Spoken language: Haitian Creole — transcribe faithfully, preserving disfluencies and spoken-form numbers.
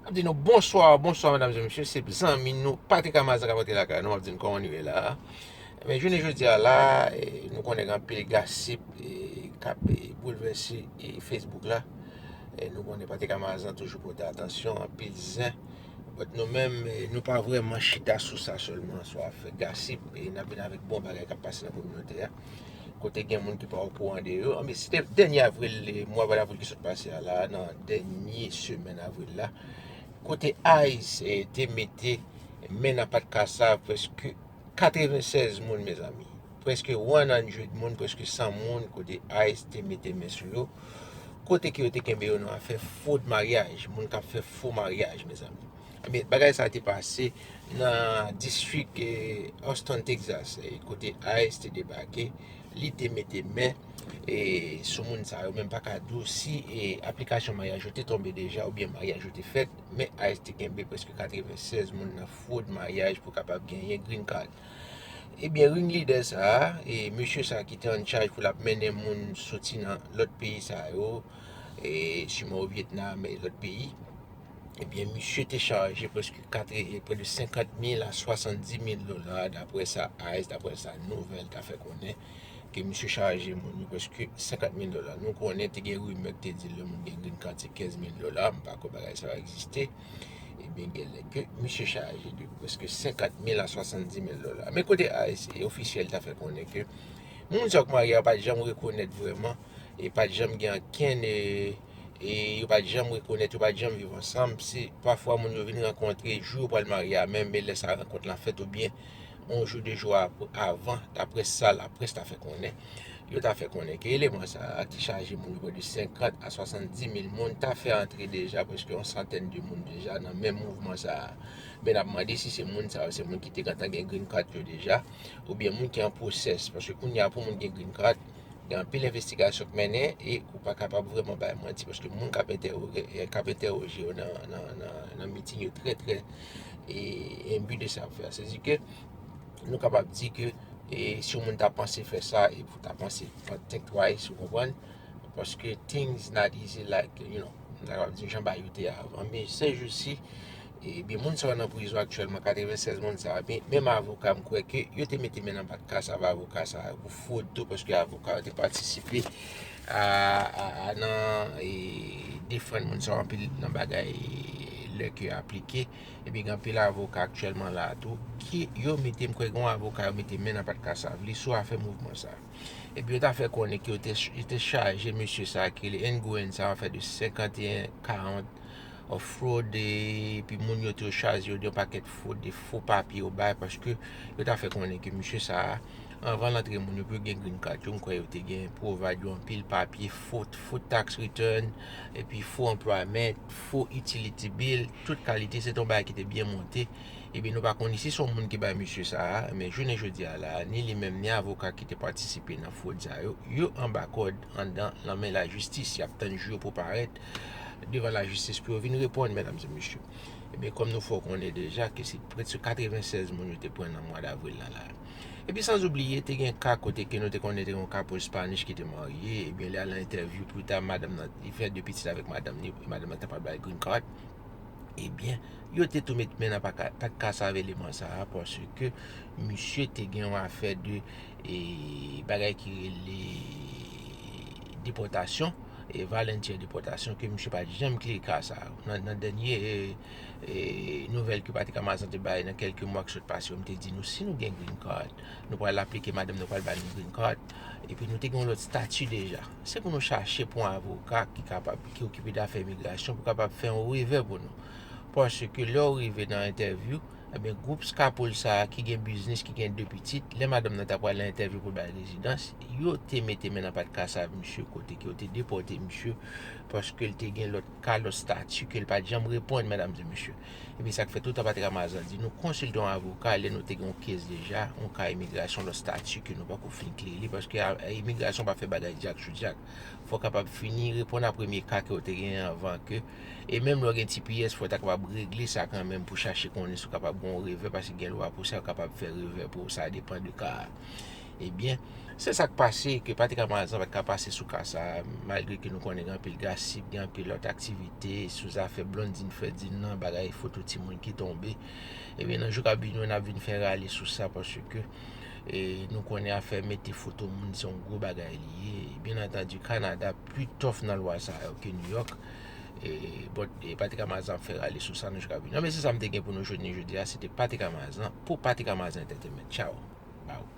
Ap di nou bonswa, bonswa medam e mesye, se zanmi nou Patrick Amazan k ap antre lakay nou, ap di nou kòman nou ye la. Men jounen jodi a la, e, nou konnen gen anpil gasip, e, k ap, e, boulvèse, e, Facebook la. E, nou konnen Patrick Amazan toujou pote atansyon, anpil zen. But nou menm, e, nou pa vrèman chita sou sa sèlman, sou afè gasip, e n ap vin avèk bon bagay k ap pase nan kominote a. Kote gen moun ki pa okouran de yo. Anben, se te dènye avril, e, mwa avril ki sot pase a la, nan dènye semèn avril la, kote ICE, e, te mete men nan pat kasa prèske katrevennsèz moun, mezanmi. Prèske one hundred moun, prèske san moun, kote ICE te mete men sou yo. Kote ke yo te kenbe yo nan afè fwod maryaj, moun k ap fè fo maryaj, mezanmi. Ebyen, bagay sa te pase nan distrik, e, Houston, Texas, e, kote ICE te debake, li te mete men, e, sou moun sa yo, men m pa ka di w si, e, aplikasyon maryaj yo te tonbe deja oubyen maryaj yo te fèt, men ICE te kenbe prèske katrevennsèz moun nan fwod maryaj pou kapab genyen green card. Ebyen, ringleader sa a, e, mesye sa a ki te an chaj pou l ap mennen moun soti nan lòt peyi sa yo, e, siman o Vyetnam e lòt peyi, ebyen, misye te chaje prèske katre, prè de senkant mil a swasanndis mil dola, daprè sa ICE, daprè sa nouvèl ta fè konnen, ke misye chaje moun yo prèske senkant mil dola. Nou konnen te gen rimè ki te di lè moun gen green card se kenz mil dola, m pa kwè bagay sa yo egziste. Ebyen, genlè ke misye chaje de prèske senkant mil a swasanndis mil dola. Men kote ICE ofisyèl ta fè konnen ke moun sa yo k marye a pa t janm rekonèt vrèman, e pa t janm gen ankenn, e, e yo pa t janm rekonèt, yo pa t janm viv ansanm. Se pafwa moun yo vin rankontre jou yo pral marye a menm, e lè sa rankont lan fèt oubyen yon jou, de jou ap-, avan, daprè sa laprès ta fè konnen. Yo ta fè konnen ke eleman sa a ki chaje moun yo prè de senkant a swasanndis mil moun ta fè antre deja, prèske yon santèn de moun deja nan menm mouvman sa a. Men n ap mande si se moun sa yo, se moun ki te gentan gen green card yo deja, oubyen moun ki an pwosès. Paske kounye a pou moun gen green card, gen anpil envestigasyon k mennen e ou pa kapab vrèman bay manti, paske moun k ap entèwoge, k ap entèwoje yo nan, nan, nan, nan miting yo trè, trè, e, enbi de sa y ap fè a. Sètadi ke nou kapab di ke, e, si yon moun ta panse fè sa, e pou ta panse think twice, ou konprann? Paske things not easy like, you know, m ta kapab di jan bagay yo te ye avan. Men se jis si, ebyen, moun sa yo nan prizon aktyèlman, katrevennsèz moun sa yo. Men, menm avoka, m kwè ke yo te mete men nan pat kasa avè avoka sa yo pou fwod tou, paske avoka yo te patisipe a, a, a nan, e, defann moun sa yo anpil nan bagay lè ke yo aplike. Epi gen anpil avoka aktyèlman la a tou, ki yo mete, m kwè gen yon avoka yo mete men nan pat kasa avè li sou afè mouvman sa. Epi yo ta fè konnen ke yo te, yo te chaje mesye sa a ki rele Nguyen sa a, afè de senkanteyen kawont, e, fwod, epi moun yo tou chaje yo de yon pakèt fwod, de fo papye yo bay, paske yo ta fè konnen ke mesye sa a, anvan l antre moun yo pou yo gen green card yo, m kwè yo te gen provide yo anpil papye, fo, fo tax return, epi fo employment, fo utility bill, tout kalite, se te yon bagay ki te byen monte. Ebyen, nou pa konn si se yon moun ki bay mesye sa a, men jounen jodi a la, ni li menm, ni avoka ki te patisipe nan fwod sa yo, yo anba kòd anndan nan men lajistis. Y ap tann jou yo pou parèt devan lajistis pou yo vin reponn, medam e mesye. Ebyen, kòm nou fè w konnen deja ke se prèske katrevennsèz moun yo te pran nan mwa davril la la. Epi, sanzoubliye, te gen ka kote ke nou te konnen te gen yon couple Spanish ki te marye, ebyen, lè al nan entèvyou pita, madanm nan, li fè de pitit avèk madanm ni, madanm nan ta pral bay green card. Ebyen, yo te tou met men nan pat kasa avè eleman sa a, paske misye te gen yon afè de, e, bagay ki rele depòtasyon, e, volunteer depòtasyon, ke misye pa t janm klere ka sa a. Nan, nan dènye, e, e, nouvèl ke Patrick Amazan te bay nan kèlke mwa ki sot pase yo, m te di nou, si nou gen green card, nou pral aplike madanm nou pral ba nou green card, epi nou te gen yon lòt stati deja. Se pou nou chache pou yon avoka ki kapab, ki okipe dafè imigrasyon, pou kapab fè yon revè pou nou. Paske lè w rive nan entèvyou, ebyen, gwoup Scapol sa a ki gen biznis, ki gen de pitit, lè madanm nan ta pral nan entèvyou pou l bay rezidans, yo te mete men nan pat kasa avè misye kote ke yo te depòte misye, paske l te gen lòt ka, lòt stati ke l pa t janm reponn, medam e mesye. Ebyen, sa k fè toutan Patrick Amazan di nou konsilte yon avoka lè nou te gen yon case deja, yon ka imigrasyon, lòt stati ke nou pako fin klere li, paske a, imigrasyon pa fè bagay djak sou djak. Fò w kapab fini reponn a premye ka ke w te genyen anvan ke, e menm lè w gen T P S, fò w ta kapab regle sa kanmenm pou chache konnen si w kapab gen yon revè, paske gen lwa pou sa, yo kapab fè revè pou ou, sa depann de ka a. Ebyen, se sa k pase ke Patrick Amazan pa t ka pase sou ka sa, malgre ke nou konnen gen anpil gasip, gen anpil lòt aktivite sou zafè Blondine Ferdinand, bagay foto timoun ki tonbe. Ebyen, nan jou k ap vini yo, n ap vin fè rale sou sa, paske e, nou konnen afè mete foto moun se yon gwo bagay li ye. Byen antandi, Kanada pli tòf nan lwa sa yo ke New York. E, bon, e Patrick Amazan ap fè rale sou sa nan jou k ap vini. Non, men se sa m te gen pou nou jounen jodi a. Se te Patrick Amazan pou Patrick Amazan Entertainment. Tchao. Bye.